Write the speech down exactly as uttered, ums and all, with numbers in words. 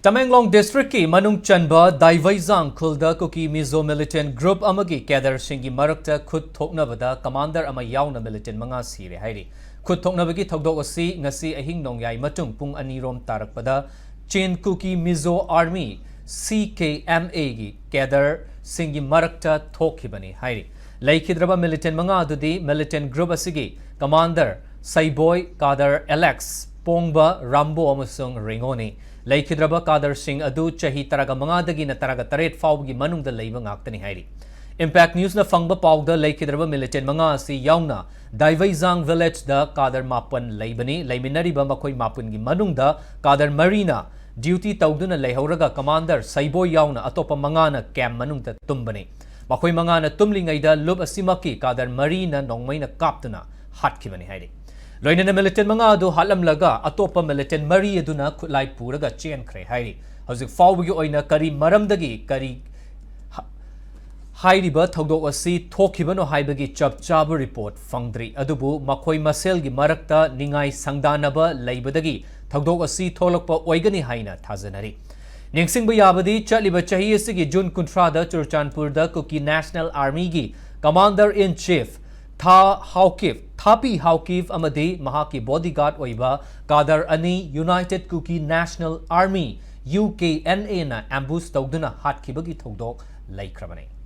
ꯇꯃꯦꯡꯂꯣꯡ ꯗꯤꯁꯇ꯭ꯔꯤꯛꯀꯤ ꯃꯅꯨꯡ ꯆꯟꯕ ꯗꯥꯏꯚꯩꯖꯥꯡ ꯈꯨꯜꯗ ꯀꯨꯀꯤ ꯃꯤꯖꯣ ꯃꯤꯂꯤꯇꯦꯟ ꯒ꯭ꯔꯨꯞ ꯑꯃꯒꯤ ꯀꯦꯗꯔꯁꯤꯡꯒꯤ ꯃꯔꯛꯇ ꯈꯨꯠ ꯊꯣꯛꯅꯕꯗ ꯀꯃꯥꯟꯗꯔ ꯑꯃ ꯌꯥꯎꯅ ꯃꯤꯂꯤꯇꯦꯟ ꯃꯉꯥ ꯁꯤꯔꯦ ꯍꯥꯏꯔꯤ꯫ ꯈꯨꯠ ꯊꯣꯛꯅꯕꯒꯤ ꯊꯧꯗꯣꯛ ꯑꯁꯤ ꯉꯁꯤ ꯑꯍꯤꯡ ꯅꯣꯡꯌꯥꯏ ꯃꯇꯨꯡ ꯄꯨꯡ ꯑꯅꯤ ꯔꯣꯝ ꯇꯥꯔꯛꯄꯗ ꯆꯤꯟ ꯀꯨꯀꯤ ꯃꯤꯖꯣ ꯑꯥꯔꯃꯤ, ꯁꯤ ꯀꯦ ꯑꯦꯝ ꯑꯦꯒꯤ ꯀꯦꯗꯔꯁꯤꯡꯒꯤ ꯃꯔꯛꯇ ꯊꯣꯛꯈꯤꯕꯅꯤ ꯍꯥꯏꯔꯤ꯫ ꯂꯩꯈꯤꯗ꯭ꯔꯕ ꯃꯤꯂꯤꯇꯦꯟ ꯃꯉꯥ ꯑꯗꯨꯗꯤ ꯃꯤꯂꯤꯇꯦꯟ ꯒ꯭ꯔꯨꯞ ꯑꯁꯤꯒꯤ ꯀꯃꯥꯟꯗꯔ ꯁꯩꯕꯣꯏ, ꯀꯥꯗꯔ ꯑꯦꯂꯦꯛꯁ, ꯄꯣꯡꯕ, ꯔꯥꯝꯕꯣ ꯑꯃꯁꯨꯡ ꯔꯤꯉꯣꯅꯤ꯫ ꯂꯩꯈꯤꯗ꯭ꯔꯕ ꯀꯥꯗꯔꯁꯤꯡ ꯑꯗꯨ ꯆꯍꯤ ꯇꯔꯥꯃꯉꯥꯗꯒꯤꯅ ꯇꯔꯥꯇꯔꯦꯠ ꯐꯥꯎꯕꯒꯤ ꯃꯅꯨꯡꯗ ꯂꯩꯕ ꯉꯥꯛꯇꯅꯤ ꯍꯥꯏꯔꯤ꯫ ꯏꯝꯄꯦꯛ ꯅ꯭ꯌꯨꯁꯅ ꯐꯪꯕ ꯄꯥꯎꯗ ꯂꯩꯈꯤꯗ꯭ꯔꯕ ꯃꯤꯂꯤꯇꯦꯟ ꯃꯉꯥ ꯑꯁꯤ ꯌꯥꯎꯅ ꯗꯥꯏꯚꯩꯖꯥꯡ ꯚꯤꯂꯦꯖꯗ ꯀꯥꯗꯔ ꯃꯥꯄꯟ ꯂꯩꯕꯅꯤ꯫ ꯂꯩꯃꯤꯟꯅꯔꯤꯕ ꯃꯈꯣꯏ ꯃꯥꯄꯟꯒꯤ ꯃꯅꯨꯡꯗ ꯀꯥꯗꯔ ꯃꯔꯤꯅ ꯗ꯭ꯌꯨꯇꯤ ꯇꯧꯗꯨꯅ ꯂꯩꯍꯧꯔꯒ ꯀꯃꯥꯟꯗꯔ ꯁꯩꯕꯣꯏ ꯌꯥꯎꯅ ꯑꯇꯣꯞꯄ ꯃꯉꯥꯅ ꯀꯦꯝꯞ ꯃꯅꯨꯡꯗ ꯇꯨꯝꯕꯅꯤ꯫ ꯃꯈꯣꯏ ꯃꯉꯥꯅ ꯇꯨꯝꯂꯤꯉꯩꯗ ꯂꯨꯞ ꯑꯁꯤꯃꯛꯀꯤ ꯀꯥꯗꯔ ꯃꯔꯤꯅ ꯅꯣꯡꯃꯩꯅ ꯀꯥꯞꯇꯨꯅ ꯍꯥꯠꯈꯤꯕꯅꯤ ꯍꯥꯏꯔꯤ꯫ ꯂꯣꯏꯅꯅ ꯃꯤꯂꯤꯇꯦꯟ ꯃꯉꯥ ꯑꯗꯨ ꯍꯥꯠꯂꯝꯂꯒ ꯑꯇꯣꯞꯄ ꯃꯤꯂꯤꯇꯦꯟ ꯃꯔꯤ ꯑꯗꯨꯅ ꯈꯨꯠꯂꯥꯏ ꯄꯨꯔꯒ ꯆꯦꯟꯈ꯭ꯔꯦ ꯍꯥꯏꯔꯤ꯫ ꯍꯧꯖꯤꯛ ꯐꯥꯎꯕꯒꯤ ꯑꯣꯏꯅ ꯀꯔꯤ ꯃꯔꯝꯗꯒꯤ ꯀꯔꯤ ꯍ-, ꯍꯥꯏꯔꯤꯕ ꯊꯧꯗꯣꯛ ꯑꯁꯤ ꯊꯣꯛꯈꯤꯕꯅꯣ ꯍꯥꯏꯕꯒꯤ ꯆꯞ ꯆꯥꯕ ꯔꯤꯄꯣꯔꯠ ꯐꯪꯗ꯭ꯔꯤ꯫ ꯑꯗꯨꯕꯨ ꯃꯈꯣꯏ ꯃꯁꯦꯜꯒꯤ ꯃꯔꯛꯇ ꯅꯤꯡꯉꯥꯏ ꯁꯪꯗꯥꯅꯕ ꯂꯩꯕꯗꯒꯤ ꯊꯧꯗꯣꯛ ꯑꯁꯤ ꯊꯣꯛꯂꯛꯄ ꯑꯣꯏꯒꯅꯤ ꯍꯥꯏꯅ ꯊꯥꯖꯅꯔꯤ꯫ ꯅꯤꯡꯁꯤꯡꯕ ꯌꯥꯕꯗꯤ, ꯆꯠꯂꯤꯕ ꯆꯍꯤ ꯑꯁꯤꯒꯤ ꯖꯨꯟ ꯀꯨꯟꯊ꯭ꯔꯥꯗ ꯆꯨꯔꯆꯥꯟꯄꯨꯔꯗ ꯀꯨꯀꯤ ꯅꯦꯁꯅꯦꯜ ꯑꯥꯔꯃꯤꯒꯤ ꯀꯃꯥꯟꯗꯔ ꯏꯟ ꯆꯤꯐ ꯊꯥ ꯍꯥꯎꯀꯤꯞ, ꯊꯥꯄꯤ ꯍꯥꯎꯀꯤꯞ ꯑꯃꯗꯤ ꯃꯍꯥꯛꯀꯤ ꯕꯣꯗꯤꯒꯥꯔꯗ ꯑꯣꯏꯕ ꯀꯥꯗꯔ ꯑꯅꯤ united Kuki national army, U K N ꯑꯦꯅ ꯑꯦꯝꯕꯨꯁ ꯇꯧꯗꯨꯅ ꯍꯥꯠꯈꯤꯕꯒꯤ ꯊꯧꯗꯣꯛ ꯂꯩꯈ꯭ꯔꯕꯅꯤ꯫